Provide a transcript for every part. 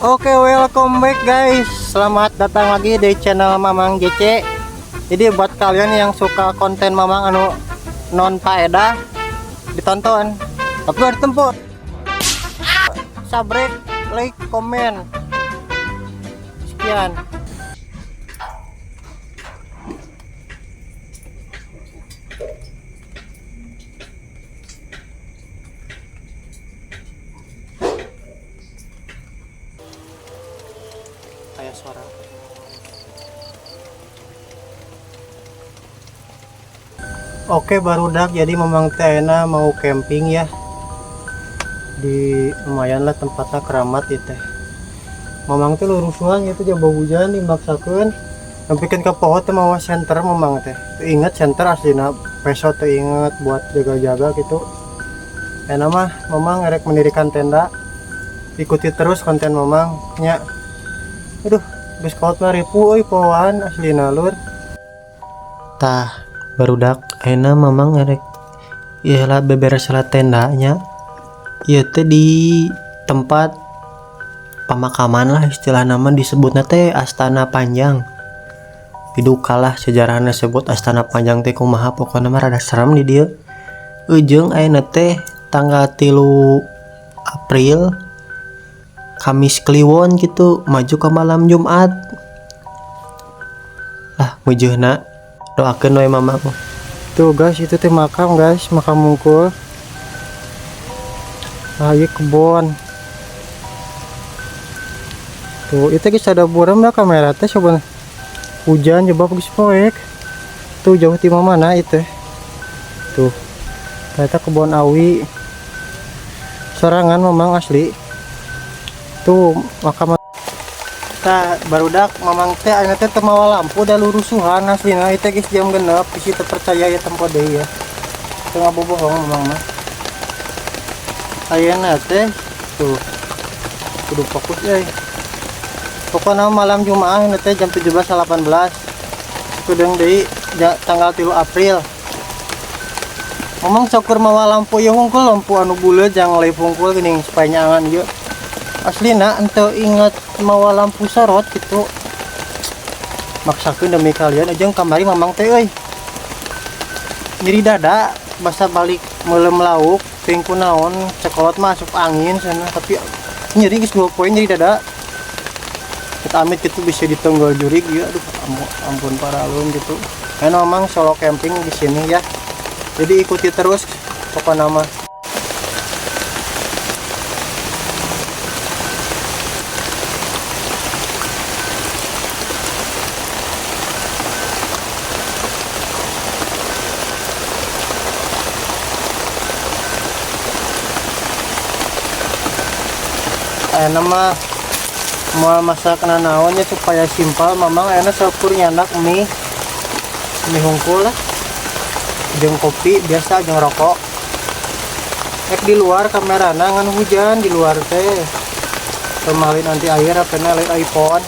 Oke, welcome back guys. Selamat datang lagi di channel Mamang JC. Jadi buat kalian yang suka konten Mamang anu non faedah, ditonton. Tapi harus tempo. Subscribe, like, komen. Sekian. Kayak suara. Oke barudak, jadi memang teh mau camping ya. Di lumayan lah tempatnya, keramat itu teh. Mamang teh lurusuhan gitu jaba hujan dimaksakeun. Sampikeun ka poho teh mawa senter mamang teh. Teu inget senter aslina, peso teu inget buat jaga-jaga gitu. Enak mah mamang erek mendirikan tenda. Ikuti terus konten mamang nya. Aduh, geus kaut mah ripuh euy pohoan aslina lur. Tah, barudak ayeuna mamang erek ieu lah beberes lah tendanya. Ieu teh di tempat pemakaman lah istilah nama disebutna teh Astana Panjang. Diduka lah sejarahna sebut Astana Panjang teh kumaha, pokokna mah rada serem di dieu. Ujung ayeuna teh tanggal 3 April Kamis Kliwon gitu, maju ke malam Jumat lah mujeuhna, doakeun we mamaku. Tuh guys, itu teh makam guys, makam mungkul. Ah, ieu kebon. Tuh, itu guys ada buram dah kamera teh coba. Hujan coba geus poek. Tuh jauh ti mana itu. Tuh. Ternyata kebon awi. Sorangan memang asli. Tuh makam. Tah barudak mamang teh ayeuna teh teu mawa lampu da lurusuhan aslina itu geus jam 6, bisi teu percaya ya tempo deui ya. Teu ngabobohong mamang mah. Ayeuna teh tuh kudu fokus euy. Pokokna malam Jumaah ayeuna teh jam 17.18. Kudeung deui tanggal 3 April. Mamang syukur mawa lampu ieu hungkul, lampu anu buleut jang leip hungkul geuning supaya nyangan ieu. Aslina ente inget mawa lampu sorot gitu. Maksakeun demi kalian aja kamari mamang teh euy. Nyeri dada basa balik meuleum lauk teuing kunaon cekolot masuk angin sana, tapi nyeri geus 2 poin nyeri dada. Kita amit gitu bisa ditonggol jurig ya, aduh ampun paralun gitu. Kan mamang solo camping di sini ya. Jadi ikuti terus pokokna mah. Ayeuna mah mau masak nanaonnya supaya simpel, mamang ayeuna saukur nyandak mie, mie hungkul lah, jeung kopi biasa jeung rokok. Ek di luar kamerana ngan hujan di luar teh. Kemarin anti air apena lain iPhone.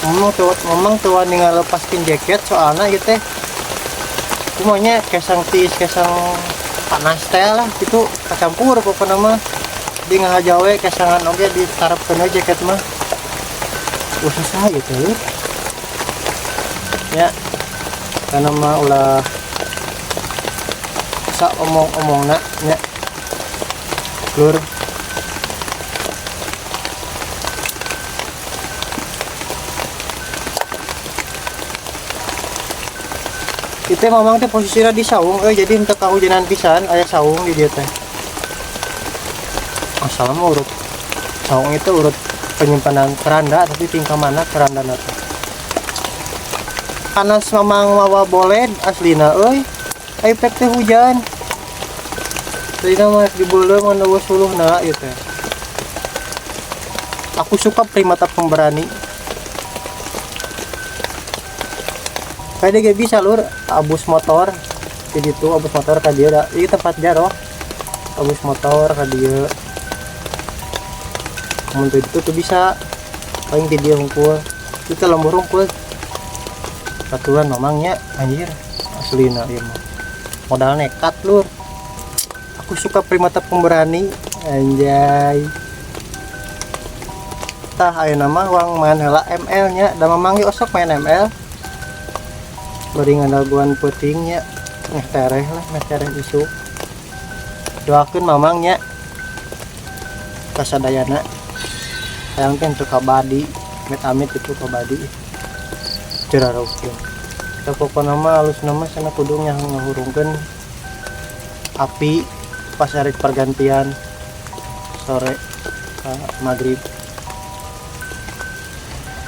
Mamang tuh ninggal lepaskin jaket soalna ieu teh. Kumanya kesang tiis kesang panas teh lah gitu kacampur pokokna mah. Di ngahaja we kesangan oge ditarepkeun we jaket mah. Susah gitu. Ya. Karena mah ulah sa omong-omongna nya. Lur. Itu mamang teh posisinya di saung, jadi henteu kahujanan pisan, aya saung di dieu teh. Masalah mah urut saung itu urut penyimpanan keranda, tapi tingkah mana keranda teh. Panas mamang mawa boled aslina euy. Ai pek teh hujan. Tadina mah dibeuleum anu eueuh suluhna ieu teh. Aku suka primata pemberani. Kayak dia bisa lur abus motor jadi tuh abus motor ka dieu da. Ieu tempat jaroh abus motor ka dieu. Mun teu itu tuh bisa paling di dieu hungkul. Itu lembur hungkul. Aturan mamangnya anjir aslina ieu mah. Modal nekat lur. Aku suka primata pemberani anjay. Tah ayeuna mah urang main heula ML nya, da Mamang ge osok main ML. Bari ngadaguan peuting nya, meh tereh lah, meh tereh isuk. Doakeun Mamang nya kasadayana. Hayang teh teu kabadi, amit-amit itu kabadi. Ceraraukeun. Tah pokona mah alusna mah cenah kudu ngahurungkeun api pas arek pergantian sore ka maghrib.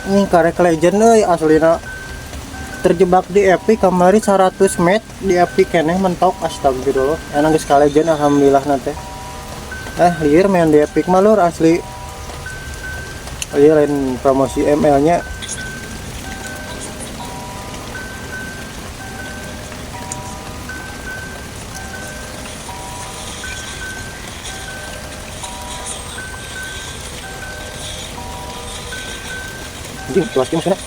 Ini karek legend euy aslina. Terjebak di epic kamari 100 match di epic keneh mentok, astagfirullah. Enak geus ka legend alhamdulillah na teh. Lieur main di epic mah lur asli. Oh iya, lain promosi ML nya. Anjing, kelas game sana.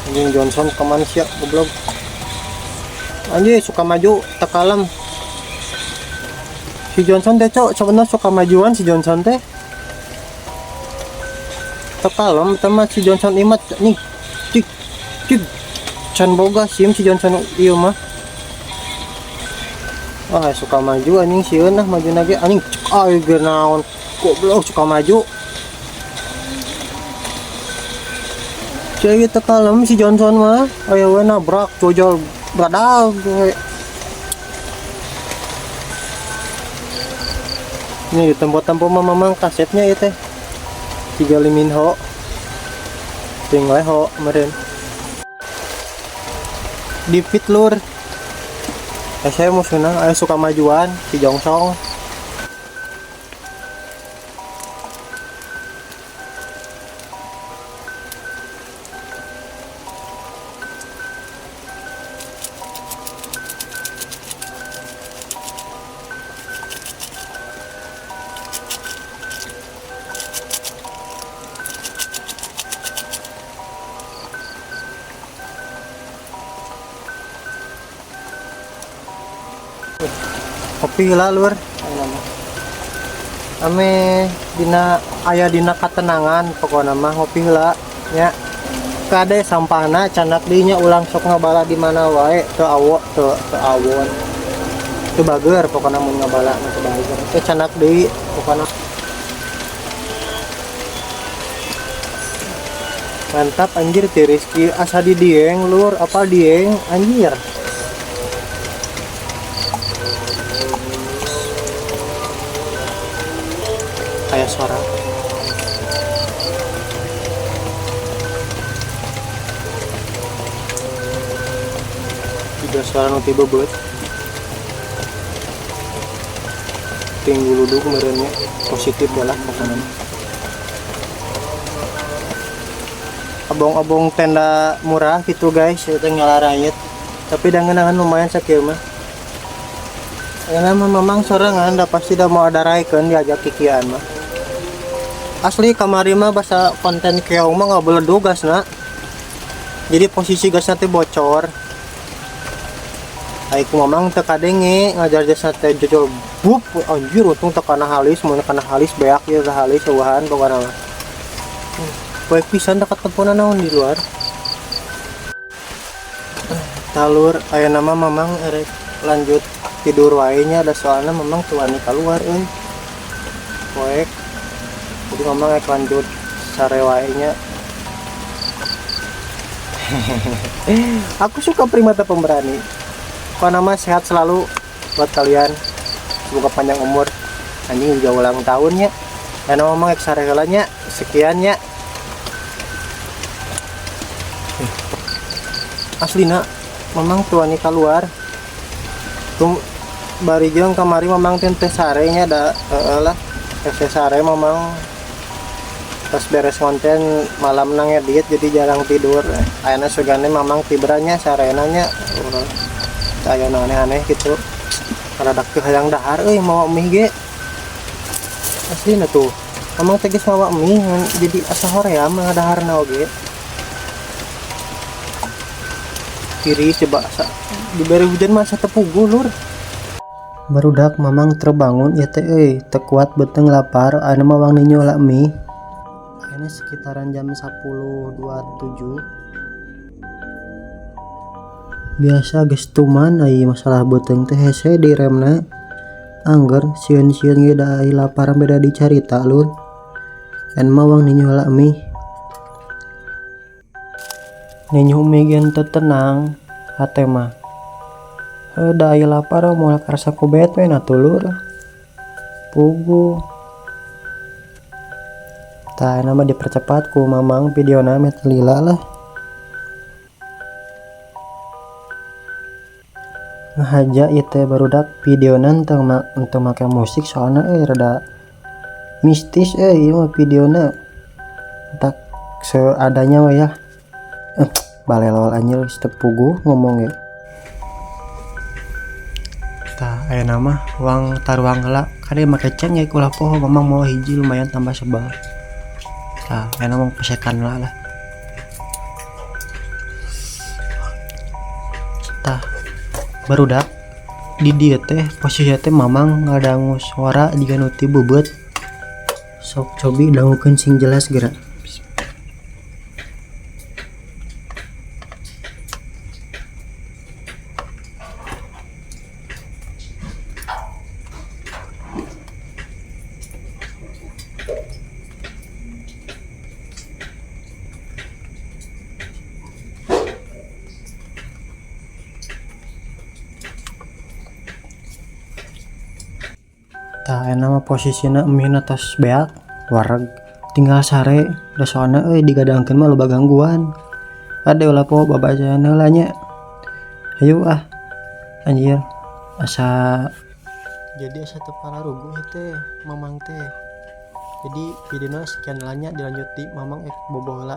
Anjing Johnson kemana sih ya, goblok. Anjing suka maju, tekalem. Si Johnson teh cok, sebenarnya suka majuan si Johnson teh. Tekalem teman si Johnson imat nih. Cik cik. Can boga sim si Johnson ieu mah. Wah, suka maju anjing sieun lah maju lagi anjing cek aing ge naon. Goblok suka maju. Cai tekalem si Johnson mah, aya we nabrak jojol bradal we. Ini di tempo-tempo mah mamang kasetnya ieu teh. Tiga Liminho. Ting leho meureun. Di pit lur. Saya musuhna aya suka majuan si Jongsong. Kopi lah lur. Ame dina aya dina katenangan pokona mah ngopi heula nya. Kade sampahna candak deui nya ulang sok ngabala di mana wae teu awo teu teu awon. Teu bager pokona mun ngabala mah teu bager. Teu candak deui pokona. Mantap anjir tiris ki asa di Dieng lur, apa Dieng anjir. Kayak suara. Tiga suara nu tiba beut. Tinggu luduk merenya positif lah pokoknya. Abong-abong tenda murah gitu guys, itu ngelarayet. Tapi dangan-dangan lumayan sakieu mah. Karena mah mamang sorangan dah pasti dah mau ada raikeun diajak kikian mah. Asli kamari mah basa konten keong mah nggak beledug gasna. Jadi posisi gasna teh bocor. Ai ku mamang teu kadenge ngajar jasna teh jojol bup anjir untung teu kana halis, mun kana halis beak ieu teh halis eueuhan pokona mah. Poek pisan dekat temponan naon di luar. Talur aya nama mamang erek lanjut tidur wae nya ada soalnya memang tuh wani keluar euy. Poek. Jadi mamang rek lanjut sare wae nya. Aku suka primata pemberani. Pokoknya mah sehat selalu buat kalian. Semoga panjang umur. Anjing juga ulang tahunnya. Dan mamang rek sare heula nya. Sekian nya. Aslina mamang tuh wani keluar. Tuh bari jeung kamari mamang teh teh sare nya da heeh lah. Teh sare mamang pas beres konten malam nang edit jadi jarang tidur. Ayeuna sugane mamang tibranya sarena nya. Aya nu aneh-aneh gitu. Rada teu hayang dahar euy mawa mie ge. Aslina tuh mamang teh geus mawa mie jadi asa hoream mah daharna oge. Tiris coba asa diberi hujan mah asa tepuguh lur. Barudak, Mamang terbangun ieu teh euy, teu kuat beuteung lapar, ayeuna mah wang ninyo heula mie. Ayeuna sekitaran jam 10.27. Biasa geus tuman ai masalah beuteung teh hese diremna. Angger sieun-sieun ge da ai lapar beda dicarita, lur. Ayeuna mah wang ninyo heula mie. Ninyo mie ge teu tenang hate mah. Heuh, da ai lapar moal karasa ku Batman atuh, lur. Puguh. Tah, ayeuna mah dipercepat ku Mamang videona meh teu lila lah. Ngahaja ieu teh, barudak, videona teu make musik soalna euy rada mistis euy ieu mah videona. Tak seadanya we ya. Balelol anjir, geus teu puguh ngomong ge. Tah, ayeuna mah wang taruang heula, kade make cengek ulah poho Mamang mawa hiji, lumayan tambah sebel. Tah, ayeuna mah pesekan heula lah. Tah, barudak, di dieu teh posisi teh Mamang ngadangu suara jiga nu ti beubeut. Sok cobi dangukeun sing jelas geura. Tah, ayeuna mah posisina mie tos beak, wareg, tinggal sare da soalna euy digadangkeun mah loba gangguan. Ade ulah poho babacaan heula nya. Hayu ah. Anjir, asa jadi asa teu pararuguh ieu teh Mamang teh. Jadi videona sekian heula nya, dilanjut di Mamang bobo heula.